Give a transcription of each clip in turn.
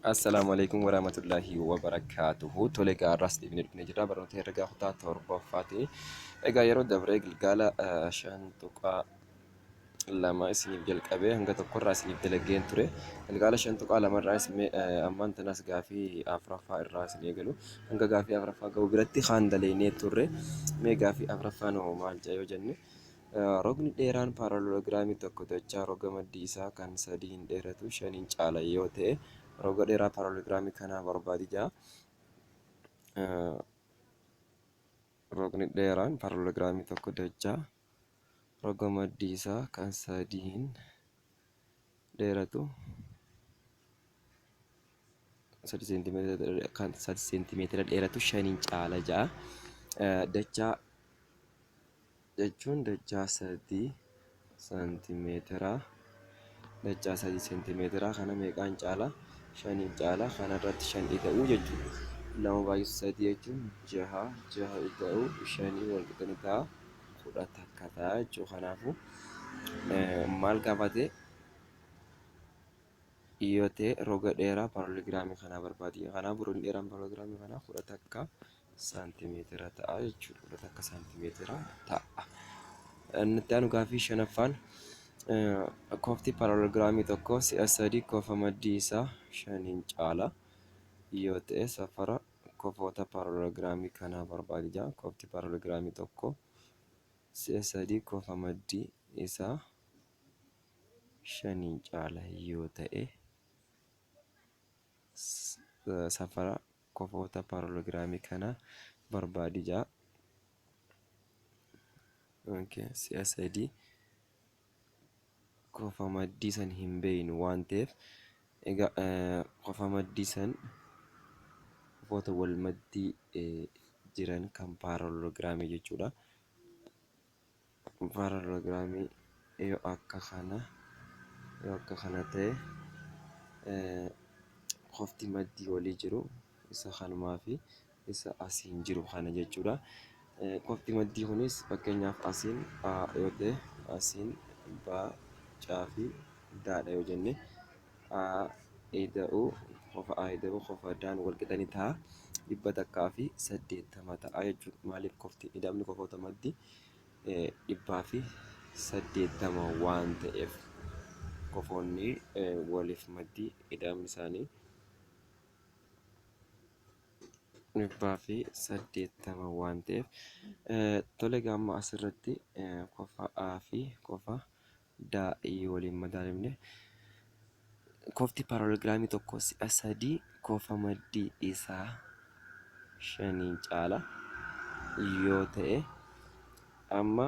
Assalaamu alaikum warahmatullahi wabarakaatuhu. Tole egaa har'as deebinee dhufnee jirra. Barnoota herregaa kutaa torbaffaati. Egaa yeroo dabree gilgaala 5.2 isiniif jalqabee hanga tokkorraa isiniif dalageen ture. Gilgaala 5.2 irraas mee ammaan tanas gaafii afuraffaa irraa isin eegalu. Hanga gaafii afuraffaa ga'u biratti kaan daleynee turre. Mee gaafii afuraffaan hoo maal jedha yoo jenne, Rogni dheeraan paaralelogiraamii tokko dachaa roga maddii isaa kan sadiin dheeratu shaniin caala yoo ta'e, roga dheeraa paaralelogiraamii kanaa barbaadi jedha. Rogni dheeraan paaralelogiraamii tokko dachaa roga maddii isaa kan sadiin dheeratu 3 seentimeetira kan 3 seentimeetira dheeratu shaniin caala jedha. Dachaa jechuun dachaa 3 saantimeetira, dachaa 3 seentimeetira kana meeqaan caala? Shaniin caala. Kana irratti shan ida'uu jechuudha. Lama baay'isu sadii jechuun jaha, jaha ida'uu shanii wal qixa ni ta'a 11 ta'a jechuudha. Kanaafuu maal gaafate? Yoo ta'e roga dheeraa paaralogiraamii kanaa barbaadi. Kanaafuu rogni dheeraan paaralogiraamii kanaa 11 saantimeetira ta'a jechuudha. 11 saantimeetira ta'a. Inni itti aanu gaaffii shanaffaan, kofti paaralogiraamii tokko si'a sadii kofa maddii isaa shaniin caala yoo ta'e safara kofoota paaralogiraamii kanaa barbaadi jedha. Kofti paaralogiraamii tokko si'a sadii kofa maddii isaa shaniin caala yoo ta'e safara kofoota paaralogiraamii kanaa barbaadi jedha. Okay, si'a sadii kofa maddii san hin beeynu waan ta'eef, egaa kofa maddii san kofoota wal maddii jiran kan paaralogiraamii jechuudha. Paaralogiraamii yoo akka kana ta'e, kofti maddii walii jiru isa kanumaa fi isa asiin jiru kana jechuudha. Kofti maddii kunis fakkeenyaaf asiin A yoo ta'e, asiin B, C fi D dha yoo jenne, A ida'uu kofa A ida'uu kofa D'n wal qixa ni ta'a. 180 ta'a jechuudha. Maaliif? Kofti ida'amni kofoota maddii 180 waan ta'eef, kofoonni waliif maddii ida'amni isaanii 180 waan ta'eef. Tole egaa amma asirratti kofa A fi kofa D waliin madaalimne, kofti paaralogiraamii tokko si'a sadii kofa maddii isaa shaniin caala yoo ta'e, amma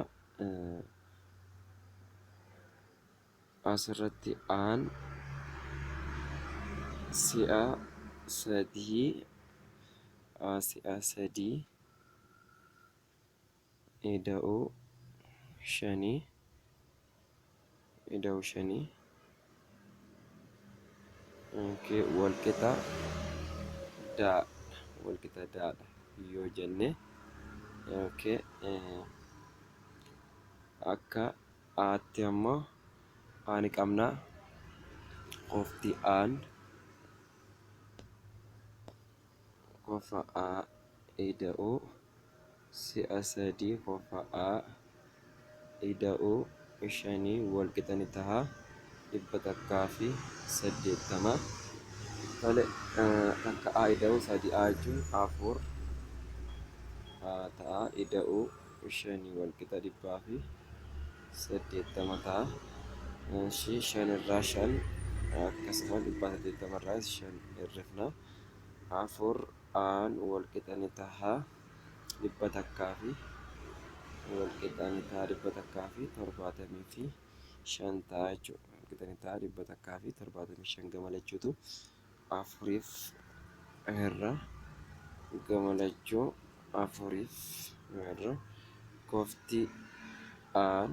asirratti A'n si'a sadii, A si'a sadii ida'uu shanii, ida'uu shanii, okay, walqixa daa walqixa daadha yoo jenne, okay, akka aatti ammoo A ni qabna. Qofti A'n kofa A ida'uu si'a sadii kofa A ida'uu shanii wal qixa ni taha 180. Tole, takka A ida'uu sadii A jechuun afur A ta'a, ida'uu shanii wal qixa 180 ta'a. Ishii shan irraa shan, akkasuma 180 irraas shan hir'ifna. Afur A'n wal qixa ni taha dhibba takkaa fi wal qixa ni taha 175 ta'a jechuudha. Wal qixa ni taha 175, gama lachuutu afuriif irra, gama lachuu afuriif irra, kofti A'n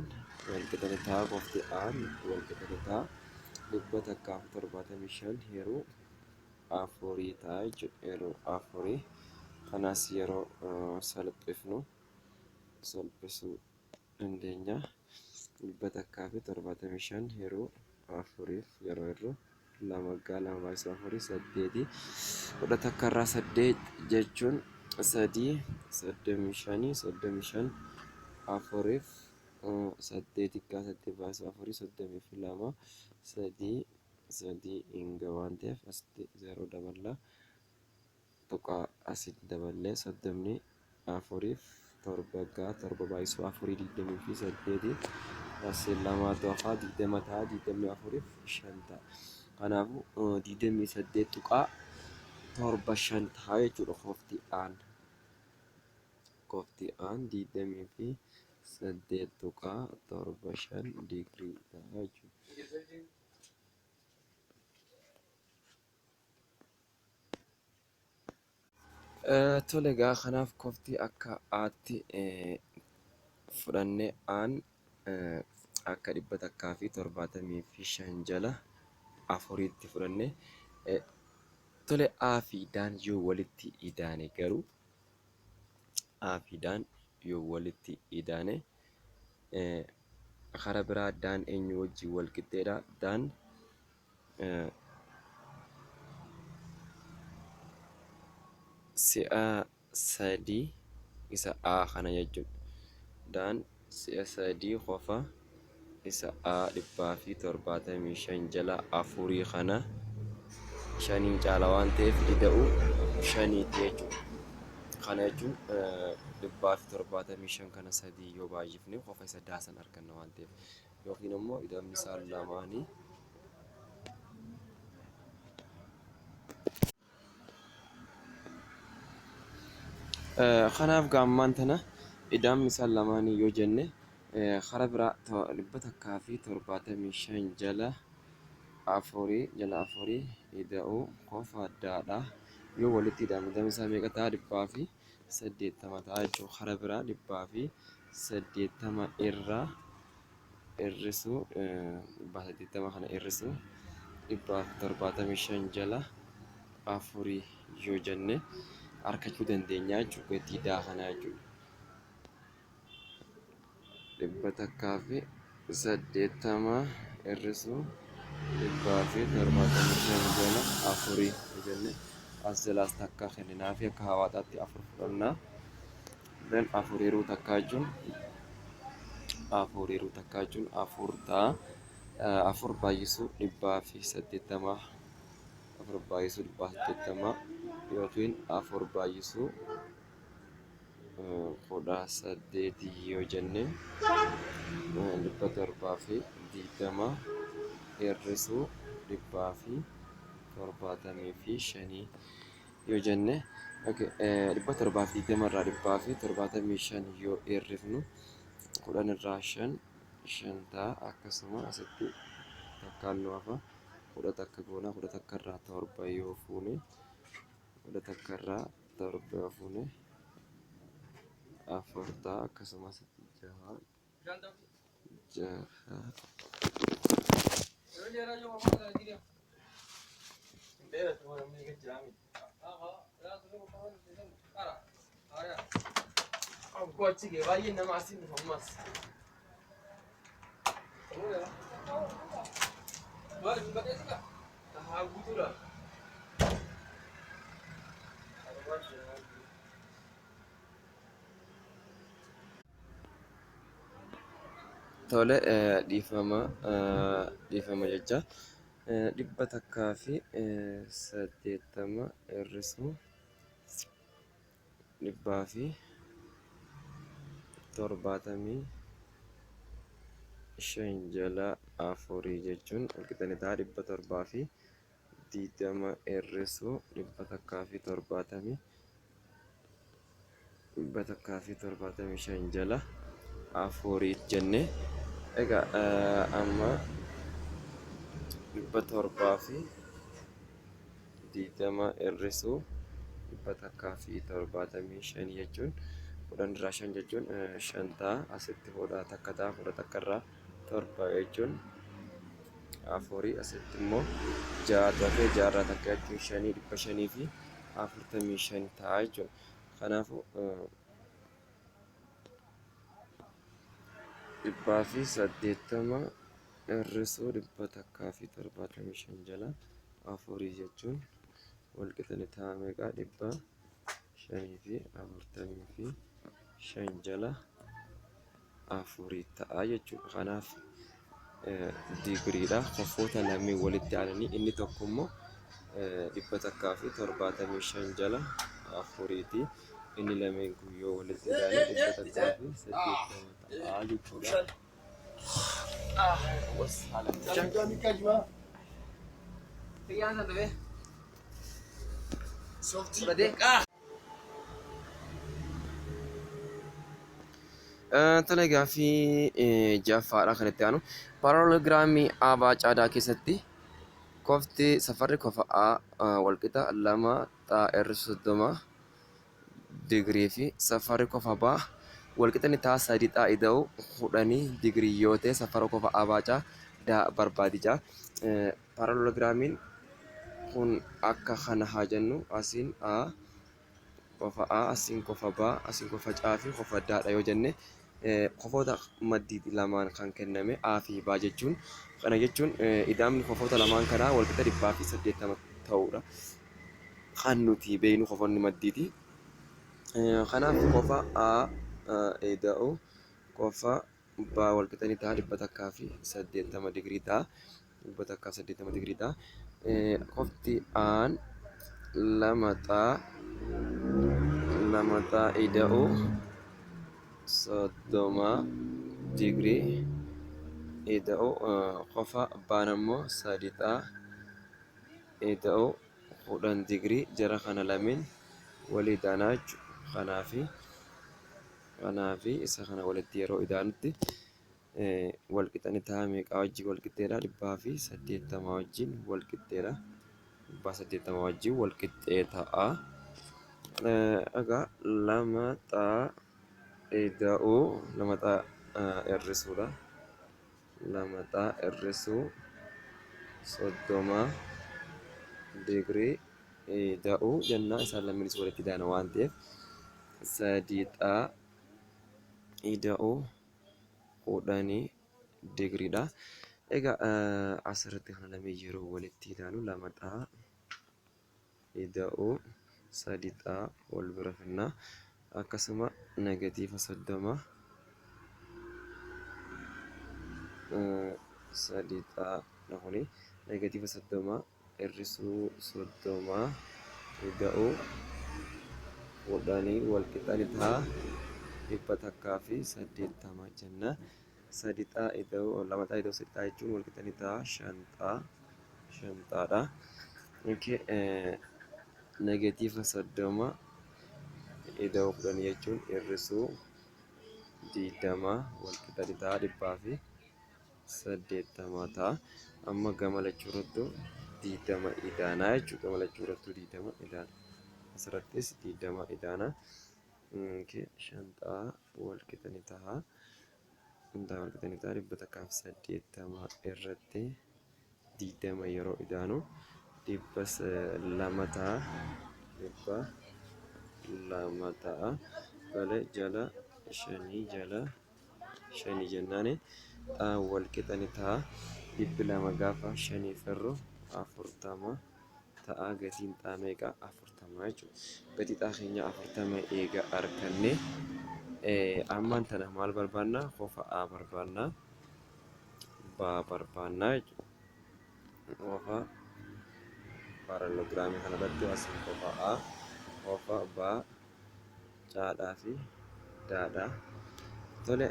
wal qixa ni ta'a, kofti A'n wal qixa ni ta'a 175 hiruu afurii ta'a jechuudha. Yeroo afurii kanas yeroo salphifnu, salphisuu dandeenya. 175 hiruu afuriif yeroo hirru lama gaa lama baay'isuu afurii saddeeti. 11 irraa 8 jechuun 3 35 35 afuriif 8 gaa 8 baay'isuu afurii 32 3 3 hinga waan ta'eef asitti 0 daballaa tuqaa asitti daballee 34 7 gaa 7 baay'isuu afurii 28 asii lamaatu hafaa 20 ta'a 24 5 ta'a. Kanaafuu 28.75 ta'a jechuudha kofti aan. Kofti aan 28.75 digirii ta'a jechuudha. Tole egaa kanaaf kofti akka aatti fudhannee aan akka 175 jala afuriitti fudhanne tole A fi daan yoo walitti idaane garuu A fi daan yoo walitti idaane karaa biraa daan eenyu wajjin wal qixxeedha daan si'a 3 isa A kana jechuudha. Daan si'a 3 qofa isa A 175 jala afurii kana 5 caala waan ta'eef ida'u 5ti jechuudha. Kana jechuun 175 kana 3 yoo baay'ifne qofa isa daasan arganna waan ta'eef yookiin immoo ida'amni isaan lamaanii Kanaaf gaammaan tana ida'amni isaan lamaanii yoo jenne karaa biraa 175 jala afurii jala afurii ida'uu kofa addaadha. Yoo walitti ida'ame ida'amni isaa meeqa ta'a? 180 ta'a jechuudha. Karaa biraa 180 irraa hir'isuu 180 kana hir'isuu 175 jala afurii yoo jenne argachuu dandeenya jechuudha. Gatii daa kanaa jechuudha. 180 hir'isuu 175 jala afurii yoo jenne as jalaas takka kenninaa fi akka hawaataatti afur fudhannaa. Then afur hiruu takkaa jechuun afur hiruu takkaa jechuun afur ta'a. Afur baay'isuu 180 afur baay'isuu 180 yookiin afur baay'isuu 18 yoo jenne 720 hir'isuu 175 yoo jenne 720 irraa 175 yoo hir'ifnu 10 irraa 5 5 ta'a. Akkasuma asitti takkaan nu hafa 11 goona 11 irraa 7 yoo fuune 11 irraa 7 yoo fuune 4 ta'a. Akkasuma asitti 6 6. Tole dhiifama dhiifama jecha 180 hir'isuu 175 jala afurii jechuun walqixxanii ta'a 720 hir'isuu 175 jala afurii jenne. Egaa amma 720 hir'isuu 175 jechuun 10 irraa 5 jechuun 5 ta'a. Asitti kudha takka ta'a. 11 irraa 7 jechuun afurii. Asitti immoo ja'atu hafee ja'a irraa takka jechuun shanii 545 ta'a jechuudha. Kanaafuu 180 Hir'isuu 175 jala afurii jechuun walqixa ni ta'a meeqa? 545 jala afurii ta'a jechuudha. Kanaaf digiriidha. Kofoota lameen walitti aananii inni tokko immoo 175 jala afuriiti. Inni lameen kun yoo walitti ilaale 180 ta'a jechuudha. Tole, gaaffii ja'affaadha kan itti aanu. Paaraalogiraamii Abaa Caadaa keessatti kofti safarri kofa A walqixa 2 xaa irra 30 digirii fi safarri kofa B walqixa ni ta'a 3 xaa ida'u 10 digirii yoo ta'e, safara kofa A B C D barbaadi ja'a. Paaraalogiraamiin kun akka kana haa jennu: asiin A, kofa A, asiin kofa B, asiin kofa C fi kofa D dha yoo jenne, kofoota maddii lamaan kan kenname A fi B jechuun, kana jechuun ida'amni kofoota lamaan kanaa walqixa 180 ta'uudha. Kan nuti beeknu kofoonni maddiiti. Kanaaf kofa A ida'u kofa B walqixa ni ta'a 180 digirii ta'a. 180 digirii ta'a. Kofti A'n 2 xaa ida'u 30 digirii ida'u kofa B'n ammoo 3 xaa ida'u 10 digirii, jara kana lameen walii idaanaa jechuudha. Kanaa fi isa kana walitti yeroo idaanutti wal qixa ni ta'a. Meeqaa wajjin wal qixxeedha? 180 wajjin wal qixxeedha. 180 wajjin wal qixxee ta'a. Egaa 2 xaa ida'uu, 2 xaa hir'isuudha. 2 xaa hir'isuu 30 digirii ida'uu jennaa, isaan lameenis walitti idaana waan ta'eef, 3 xaa ida'uu 10 digiriidha. Egaa asirratti kana lameen yeroo walitti idaanu, 2 xaa ida'uu 3 xaa wal bira finnaa, akkasuma negatiiva 30, 3 xaa kuni negatiiva 30 hir'isuu 30 ida'uu 10 wal qixa ni ta'a 180 jenna. 3 xaa ida'uu, 2 xaa ida'uu 3 xaa jechuun wal qixa ni ta'a 5 xaa, 5 xaadha. Negatiiva 30 ida'uu 10 jechuun hir'isuu 20 wal qixa ni ta'a 180 ta'a. Amma gama lachuu irrattuu 20 idaanaa jechuudha. Gama lachuu irrattuu 20 idaana. Asirrattis 20 idaana. 5 xaa wal qixa ni ta'a. 5 xaa wal qixa ni ta'a 180 irratti 20 yeroo idaanu 200 ta'a. 200 ta'a. Bale jala shanii jala shanii jennaani xaan wal qixa ni ta'a. 200 gaafa shaniif hirru 40 ta'a. Gatiin xaa meeqa? 40 jechuudha. Gatii xaa keenya 40 eega arganne, ammaan tana maal barbaanna? Kofa A barbaanna. B barbaanna jechuudha. Kofa paaralogiraamii kanarratti asiin kofa A, kofa B, C'dhaa fi D'dha. Tole,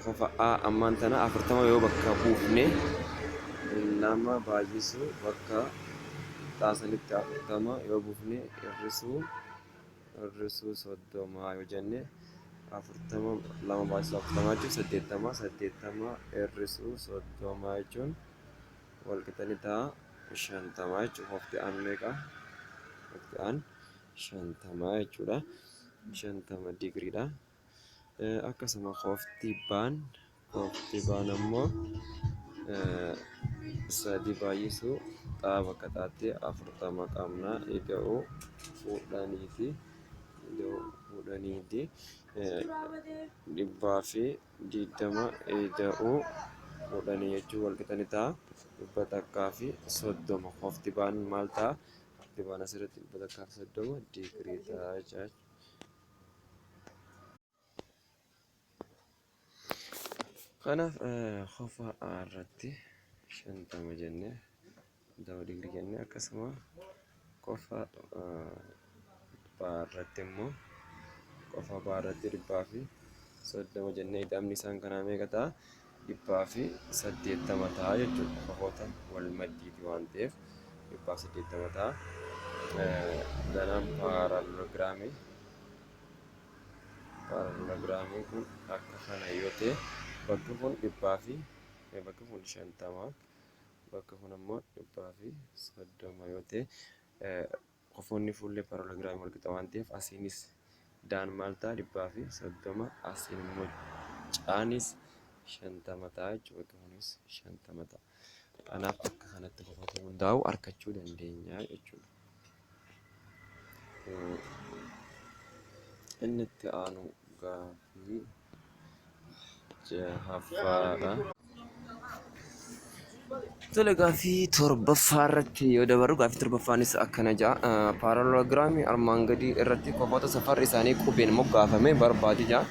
kofa A ammaan tana 40 yoo bakka buufne, lama baay'isuu bakka xaasanitti 40 yoo buufne, hir'isuu 30 yoo jenne, 40, lama baay'isuu 40 jechuun 80, 80 hir'isuu 30 jechuun walqixa ni ta'a 50 jechuudha. Kofti aan meeqa? Kofti aan 50 jechuudha. 50 digiriidha. Akkasuma kofti baan ammoo sadi baay'isuu xaa bakka xaatti 40 qabna, ida'uu 10ti, ida'uu 10ti, 120 ida'uu 10 jechuun walqixa ni ta'a. 130. Qofti baan maal ta'a? Qofti baan asirratti 130 digirii ta'a jechuudha. Kanaaf qofa irratti 50 jennee 50 digirii jennee akkasuma qofa baa irratti immoo qofa baa irratti 130 jennee ida'amni isaan kanaa meeqa ta'a? 180 ta'a jechuudha. Qofoota wal maddiiti waan ta'eef 180 ta'a. Danaan paaralogiraamiin kun akka kana yoo ta'e bakki kun dhibbaa fi bakki kun 50 bakki kun ammoo 130 yoo ta'e qofoonni fuullee paaralogiraamii wal qixa waan ta'eef asiinis daan maal ta'a 130 asiin immoo caanis 50 ta'a jechuudha. Bakki kunis 50 ta'a. Kanaaf akka kanatti qofoota hundaa'u argachuu dandeenya jechuudha. Inni itti aanu gaaffii jahaffaadha. Tole gaaffii torbaffaa irratti yoo dabarru gaaffii torbaffaanis akkana ja'a. Paaraloogiraamii armaan gadii irratti kofoota safarri isaanii qubeen moggaafame barbaadi ja'a.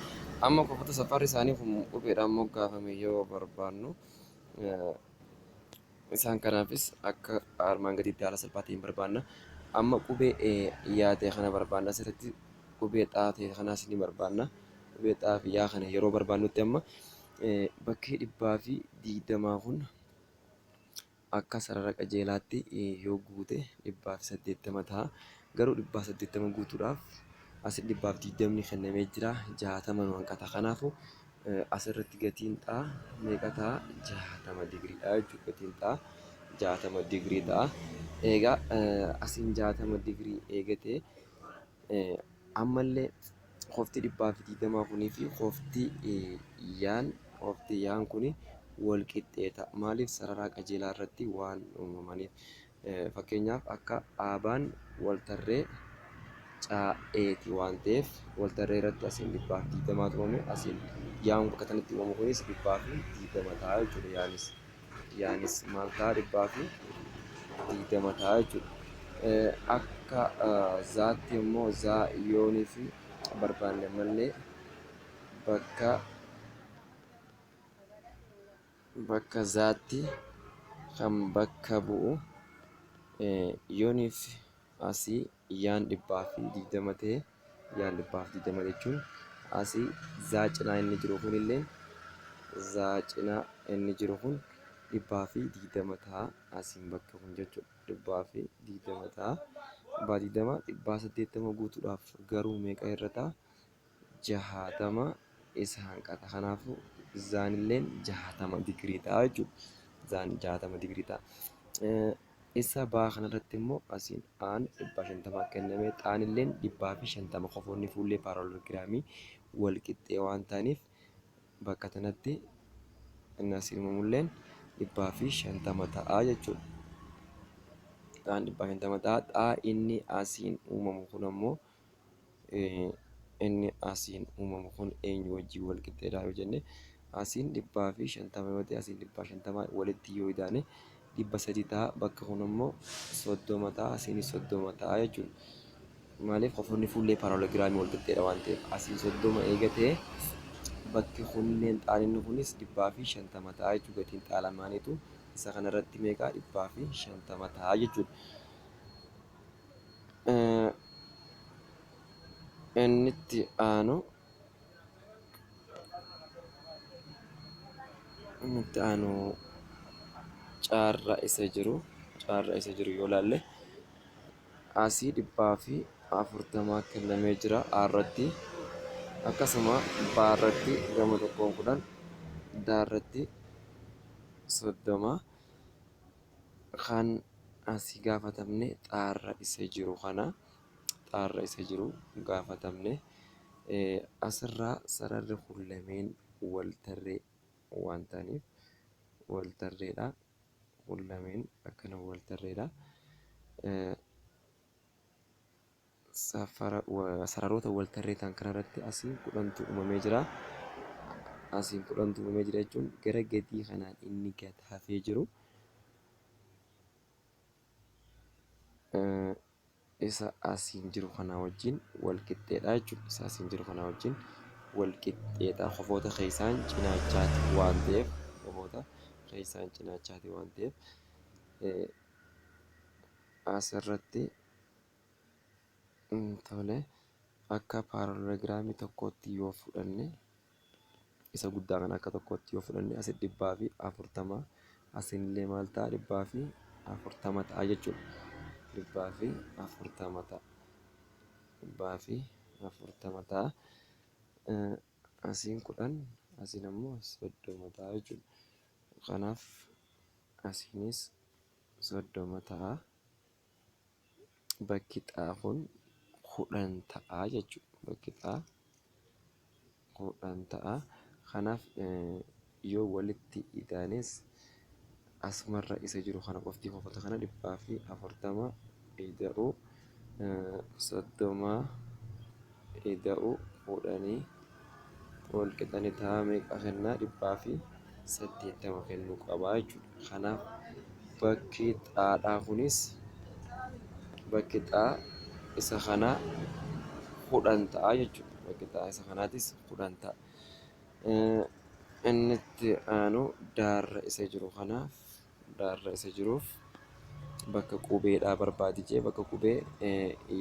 Amma kofoota safarri isaanii kun qubeedhaan moggaafame yoo barbaannu isaan kanaafis akka armaan gadiitti haala salphaa ta'een barbaanna. Amma qubee yaa ta'e kana barbaanna asirratti qubee xaa ta'e kanaas ni barbaanna. Qubee xaa fi yaa kana yeroo barbaannutti amma bakkee 120 kun akka sarara qajeelaatti yoo guute 180 ta'a. Garuu 180 guutuudhaaf asi 120 kennamee jira 60 nu hanqata. Kanaafuu asirratti gatiin xaa meeqa ta'a? 60 digiriidha jechuudha. Gatiin xaa 60 digirii ta'a. Egaa asiin 60 digirii eegatee ammallee kofti 120 kunii fi kofti yaan kofti yaan kuni wal qixxee ta'a. Maaliif sararaa qajeelaa irratti waan uumamaniif. Fakkeenyaaf akka aabaan waltarree caa'eeti waan ta'eef waltarree irratti asiin 120tu uumame asiin yaan bakka kanatti uumamu kunis 120 ta'a jechuudha. Yaanis yaanis maal ta'a 120 ta'a jechuudha. Akka zaatti immoo zaa yoonii fi barbaanne malee bakka bakka zaatti kan bakka bu'u yooniif asii yaan 120 ta'e yaan 120 jechuun asii zaa cinaa inni jiru kunillee zaa cinaa inni jiru kun 120 ta'a asiin bakka kun jechuudha 120 ta'a 120 180 guutuudhaaf garuu meeqa irra ta'a 60 isa hanqata. Kanaafuu zaanilleen 60 digirii ta'a jechuudha. Zaan 60 digirii ta'a. Isa baa kanarratti immoo asiin aan 150 kenname xaanilleen 150 qofoonni fuullee paaraloogiraamii wal qixxee waan ta'aniif bakka kanatti inni asiin uumamulleen 150 ta'a jechuudha. Xaan 150 ta'a. Xaa inni asiin uumamu kun ammoo inni asiin uumamu kun eenyu wajjin wal qixxeedha yoo jenne asiin 150 yoo ta'e asiin 150 walitti yoo idaane 300 ta'a bakka kun ammoo 30 ta'a asiinis 30 ta'a jechuudha. Maaliif kofoonni fuullee paaraloogiraamii wal qixxeedha waan ta'eef asiin 30 eega ta'e bakki kunilleen xaaninni kunis 150 ta'a jechuudha gatiin xaa lamaaniitu isa kanarratti meeqa 150 ta'a jechuudha. Inni itti aanu inni itti aanu caarra isa jiru caarra isa jiru yoo ilaalle asii 140 kennamee jira A irratti akkasuma B irratti gama tokkoon 10 D irratti 30 kan asii gaafatamne xaarra isa jiru kana xaarra isa jiru gaafatamne asirraa sararri kun lameen wal tarree waan ta'aniif wal tarreedha kun lameen akkana wal tarreedha sararoota wal tarree ta'an kanarratti asii 10tu uumamee jira. Asiin 10 uumamee jira jechuun gara gadii kanaan inni gad hafee jiru isa asiin jiru kanaa wajjin wal qixxeedha jechuudha. Isa asiin jiru kanaa wajjin wal qixxeedha. Kofoota keessaan cinaachaati waan ta'eef, kofoota keessaan cinaachaati waan ta'eef, asirratti tole akka paaraloogiraamii tokkootti yoo fudhanne, isa guddaa kana akka tokkootti yoo fudhanne, asi 140, asinillee maal ta'a? 140 ta'a jechuudha. 140 ta'a. 140 ta'a. Asiin 10, asiin ammoo 30 ta'a jechuudha. Kanaaf asiinis 30 ta'a. Bakki xaa kun 10 ta'a jechuudha. Bakki xaa 10 ta'a. Kanaaf yoo walitti idaanes asumarra isa jiru kana qofti kofota kana 140 ida'u 30 ida'u 10 wal qixani ta'a. Meeqa kennaa? 180 kennuu qaba jechuudha. Kanaaf bakki xaadhaa kunis bakki xaa isa kanaa 10 ta'a jechuudha. Bakki xaa isa kanaatis 10 ta'a. Inni itti aanu daarra isa jiru kanaaf, daarra isa jiruuf bakka qubeedhaa barbaadi jee, bakka qubee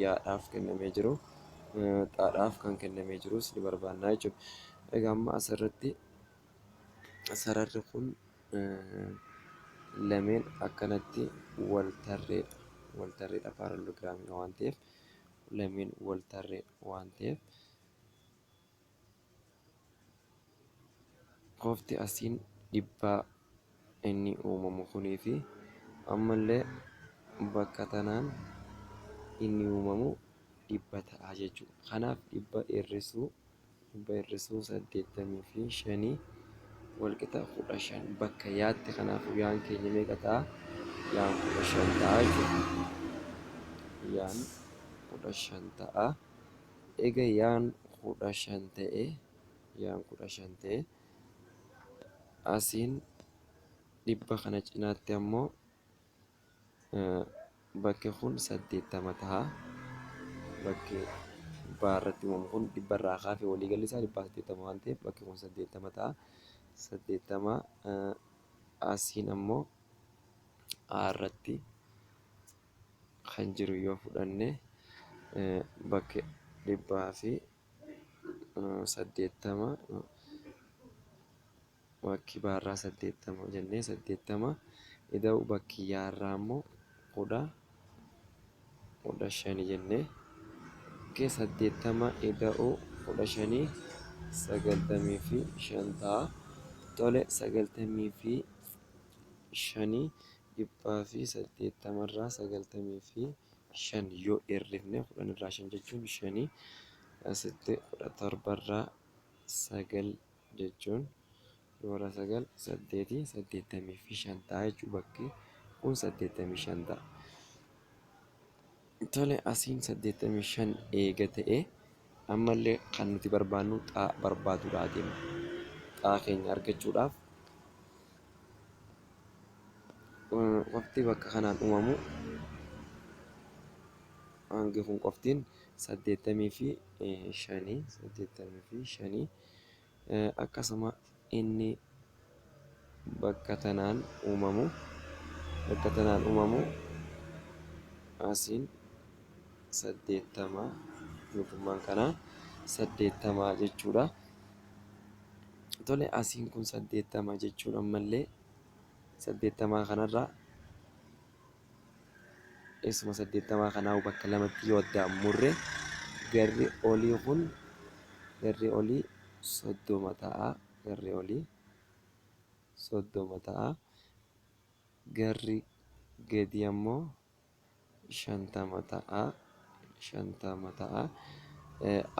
yaadhaaf kennamee jiru, xaadhaaf kan kennamee jirus ni barbaannaa jechuudha. Egaa amma asirratti sararri kun lameen akkanatti wal tarreedha. Wal tarreedha paaraloogiraamii waan ta'eef, lameen wal tarreedha waan ta'eef, qofti asiin dhibbaa inni uumamu kunii fi ammallee bakka tanaan inni uumamu 100 ta'a jechuudha. Kanaaf 100 hir'isuu 85 wal qixa 15 bakka yaatti. Kanaafuu yaan keenya meeqa ta'a? Yaan 15 ta'a jechuudha. Yaan 15 ta'a. Egaa yaan 15 ta'e, yaan 15 ta'e, asiin 100 kana cinaatti ammoo bakki kun 80 ta'a. Bakki baarratti uumamu kun 100 irraa kaafee waliigalli isaa 180 waan ta'eef bakki kun 80 ta'a. 80 asiin ammoo A irratti kan jiru yoo fudhanne, bakki 180, bakki baarraa 80 jennee, 80 ida'u bakki yaarraa immoo 15 jennee, 80 ida'u 15 95 ta'a. Tole, 95, 180 irraa 95 yoo hir'ifne, 10 irraa 5 jechuun 5, asitti 17 irraa 9 jechuun toora 9 8, 85 ta'a jechuudha. Bakki kun 85 ta'a. Tole, asiin 85 eega ta'e, ammallee kan nuti barbaannu xaa barbaaduudhaa deemna. Xaa keenya argachuudhaaf qofti bakka kanaan uumamu hangi kun qoftiin 85, 85. Akkasuma inni bakka tanaan uumamu, bakka tanaan uumamu asiin 80, guutummaan kanaa 80 jechuudha. Tole, asiin kun 80 jechuun ammallee 80 kanarraa isuma 80 kanaa bakka lamatti yoo addaan murre, garri olii kun, garri olii 30 ta'a. Garri olii 30 ta'a. Garri gadi ammoo 50 ta'a. 50 ta'a.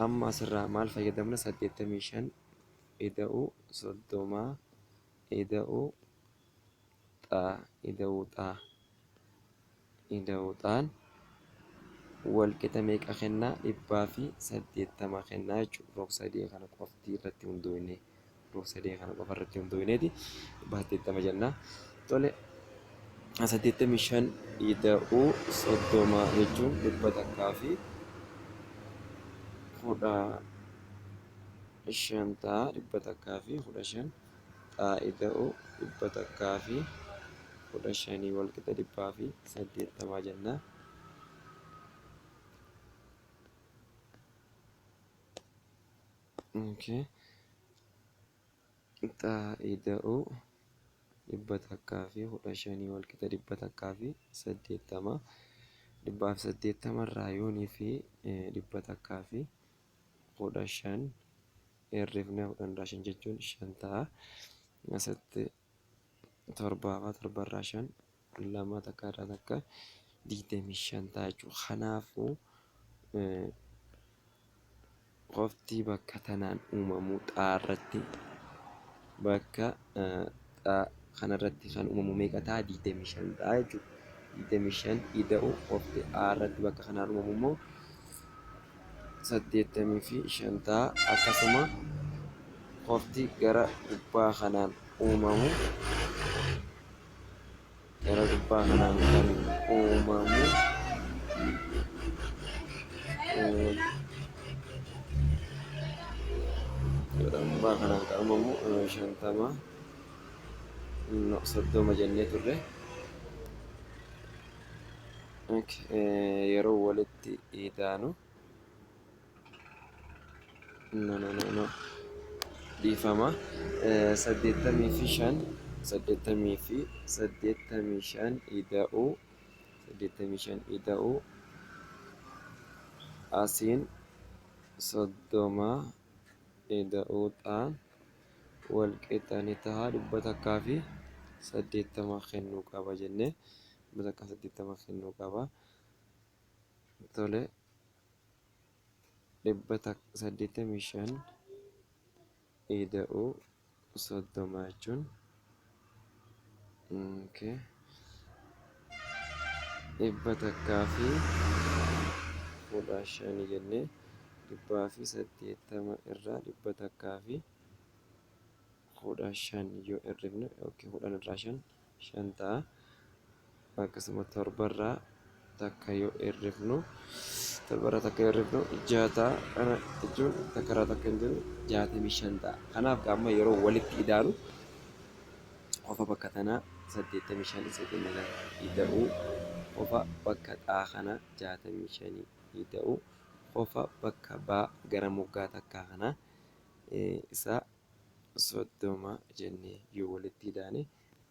Amma asirraa maal fayyadamna? 85 ida'uu 30 ida'uu xaa ida'uu xaa ida'uu xaan wal qixa meeqa kennaa? 180 kennaa jechuudha. Rog-sadee kana qofti irratti hundoofne. Rog-sadee kana qofa irratti hundoofneeti 180 jenna. Tole, 85 ida'uu 30 jechuun 115 ta'a. 115 xaa ida'uu 115 wal qixa 180 jenna. Okay. Xaa ida'uu 115 wal qixa 180. 180 irraa yoonii fi 115 hirrifne, 10 irraa 5 jechuun 5 ta'a. Asitti torbaafaa, 7 irraa 5 2, takka irraa takka 25 ta'a jechuudha. Kanaafuu qofti bakka tanaan uumamu xaarratti bakka xaa kanarratti kan uumamu meeqa ta'a? 25 ta'a jechuudha. 25 ida'u qofti A irratti bakka kanaan uumamu immoo 85 ta'a. Akkasuma qofti gara gubbaa kanaan uumamu, gara gubbaa kanaan kan uumamu, gara gubbaa kanaan kan uumamu 50, no, 30 jennee turre. Yeroo walitti idaanu, no, no, no, no, dhiifama, 85, 80 fi 85 ida'uu 85 ida'uu asiin 30 ida'uu xaan wal qixa ni ta'a 180 kennuu qaba jennee, 180 kennuu qaba. Tole, 185 ida'uu 30 jechuun, okay, 115 jennee, 180 irraa 115 yoo hirrifne, okay, 10 irraa 5 5 ta'a. Akkasuma 7 irraa takka yoo hirrifnu, 7 irraa takka yoo hirrifnu 6 ta'a. Kana jechuun takka irraa takka hin jiru, 65 ta'a. Kanaaf amma yeroo walitti idaanu qofa bakka tanaa 85 isa jenne kana ida'uu qofa bakka xaa kana 65 ida'uu qofa bakka baa gara moggaa takkaa kana isa 30 jennee yoo walitti idaane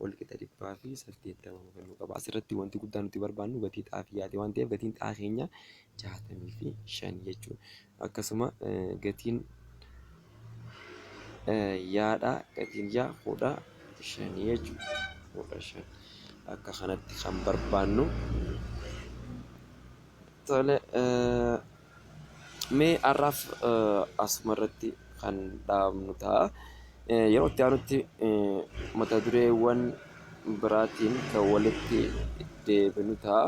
wal qixa 180 nu kennuu qaba. Asirratti wanti guddaan nuti barbaannu gatii xaa fi yaate waan ta'eef, gatiin xaa keenya 65 jechuudha. Akkasuma gatiin yaadha, gatiin yaa 15 jechuudha. 15 akka kanatti kan barbaannu. Tole, mee har'aaf asuma irratti kan dhaabnu ta'a. Yeroo itti aanutti mata dureewwan biraatiin kan walitti deebinu ta'a.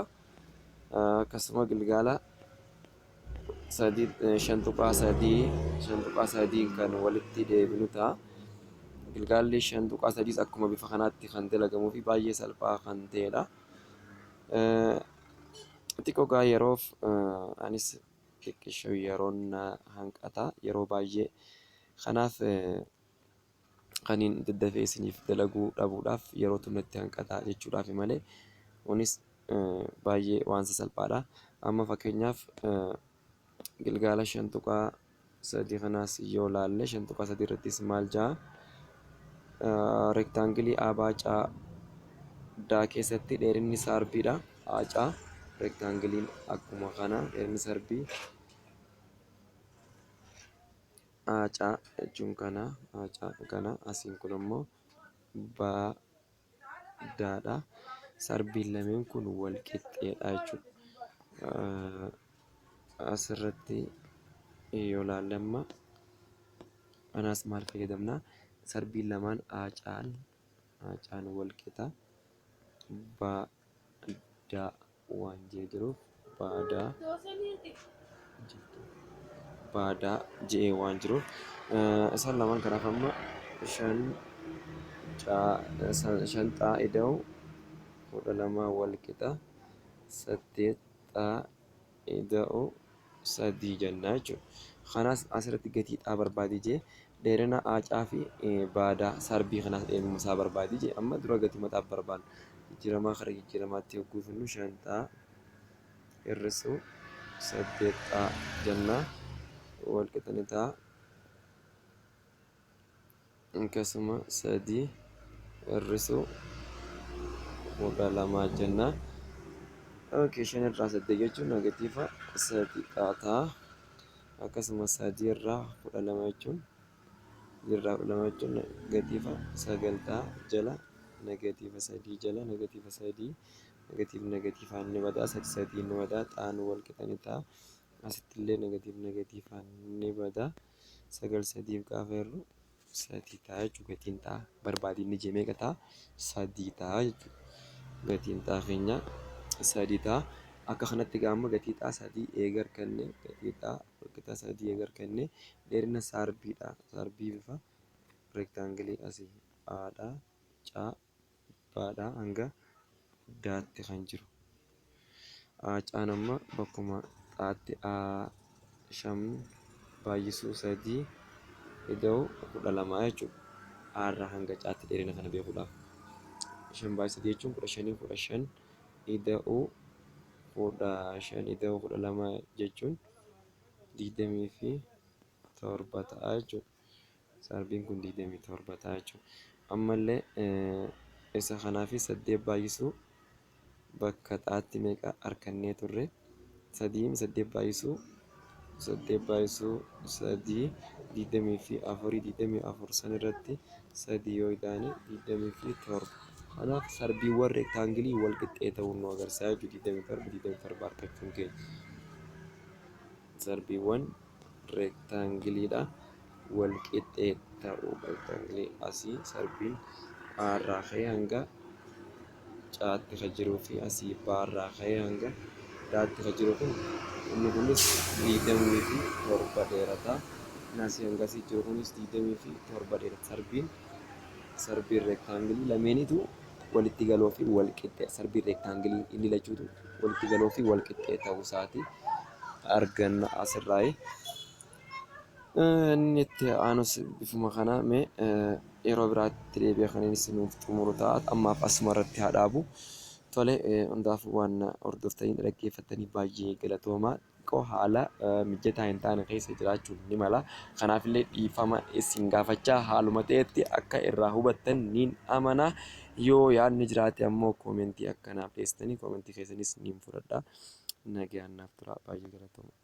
Akkasuma gilgaala 3, 5.3, 5.3 kan walitti deebinu ta'a. Gilgaalli 5.3s akkuma bifa kanaatti kan dalagamuu fi baay'ee salphaa kan ta'edha. Xiqqoo gaa yeroof anis xiqqisho yeroon na hanqata yeroo baay'ee. Kanaaf kaniin daddafee isiniif dalaguu dhabuudhaaf yerootu natti hanqata jechuudhaaf malee, kunis baay'ee waan sasalphaadha. Amma fakkeenyaaf gilgaala 5.3 kanaas yoo laalle, 5.3 irrattis maal ja'a? Reektaangilii ABCD keessatti dheerinni saarbiidha. AC reektaangiliin akkuma kana dheerinni sarbii AC jechuun kana, AC kana, asiin kun immoo BDdha. Sarbiin lameen kun wal qixxeedha jechuudha. Asirratti yoo laalle amma kanaas maal fayyadamna? Sarbiin lamaan AC'n wal qixa BD waan jee jiruuf, BD je'ee waan jiruuf, isaan lamaan kanaaf amma 5 xaa ida'u 12 wal qixa 8 xaa ida'u 3 jenna jechuudha. Kanaas asirratti gatii xaa barbaadii jee dheerina aacaa fi baadaa sarbii kanaas dheerina isaa barbaadii jee amma dura gatii mataaf barbaadna. Jijjiiramaa kara jijjiiramaatti yogguu finnu 5 xaa hir'isuu 8 xaa jenna wal qixa ni ta'a. Akkasuma 3 hir'isuu 12 jenna. Okay, 5 irraa 8 jechuun negatiiva 3 xaa ta'a. Akkasuma 3 irraa 12 jechuun negatiiva 9 ta'a jala negatiiva 3 jala negatiiva 3 negatiiv negatiivaan ni bada 3 3 ni bada xaan wal qixa ni ta'a. Asitti illee negatiiv negatiivaan ni bada 9 3 gaafa hirru 3 ta'a jechuudha. Gatiin ta'a barbaadinni ni jee meeqa ta'a? 3 ta'a jechuudha. Gatiin ta'a keenya 3 ta'a. Akka kanatti gaama gatii xaa 3 eega arganne gatii xaa walqixa 3 eega arganne dheerina saarbiidha. Saarbii bifa reektaangilii asii Aadha, C, B'dha hanga D'tti kan jiru. Caan amma bakkuma xaatti A 5 baay'isuu 3 ida'u 12 jechuudha. A irraa hanga C'tti dheerina kana beekuudhaaf. 5 baay'isuu 3 jechuun 15 15 ida'u 15 ida'u 12 jechuun 27 ta'a jechuudha. Sarbiin kun 27 ta'a jechuudha. Ammallee isa kanaa fi 8 baay'isuu bakka xaatti meeqa argannee turre? 3 8 baay'isuu 8 baay'isuu 3 24 24 san irratti 3 yoo ta'an 27. Kanaaf sarbiiwwan reektaangilii wal qixxee ta'uu nu agarsiisa jechuudha. 27 27 argachuun keenya. Sarbiiwwan reektaangiliidha wal qixxee ta'uu reektaangilii asii sarbiin A irraa ka'ee hanga C'tti kan jiruu fi asii B irraa ka'ee hanga D'tti kan jiru kun inni kunis 27 dheerata. Inni asii hanga asii jiru kunis 27 dheerata. Sarbiin reektaangilii lameenitu walitti galoo fi wal qixxee sarbiin reektaangilii inni lachuutu walitti galoo fi wal qixxee ta'uu isaati arganna asirraayi. Inni itti aanus bifuma kana mee yeroo biraatti deebi'ee kan inni nuuf xumuru ta'a. Ammaaf asuma irratti haa dhaabu. Tole, hundaafuu waan hordoftanii dhaggeeffattanii baay'ee galatoomaa. Xiqqoo haala mijataa hin taane keessa jiraachuun ni mala. Kanaafillee dhiifama isin gaafachaa haaluma ta'etti akka irraa hubattan niin amana. Yoo yaadni jiraate ammoo koomentii akkanaaf dhiyeessitanii koomentii keessanis niin fudhadha. Nagaan naaf tura, baay'ee galatooma.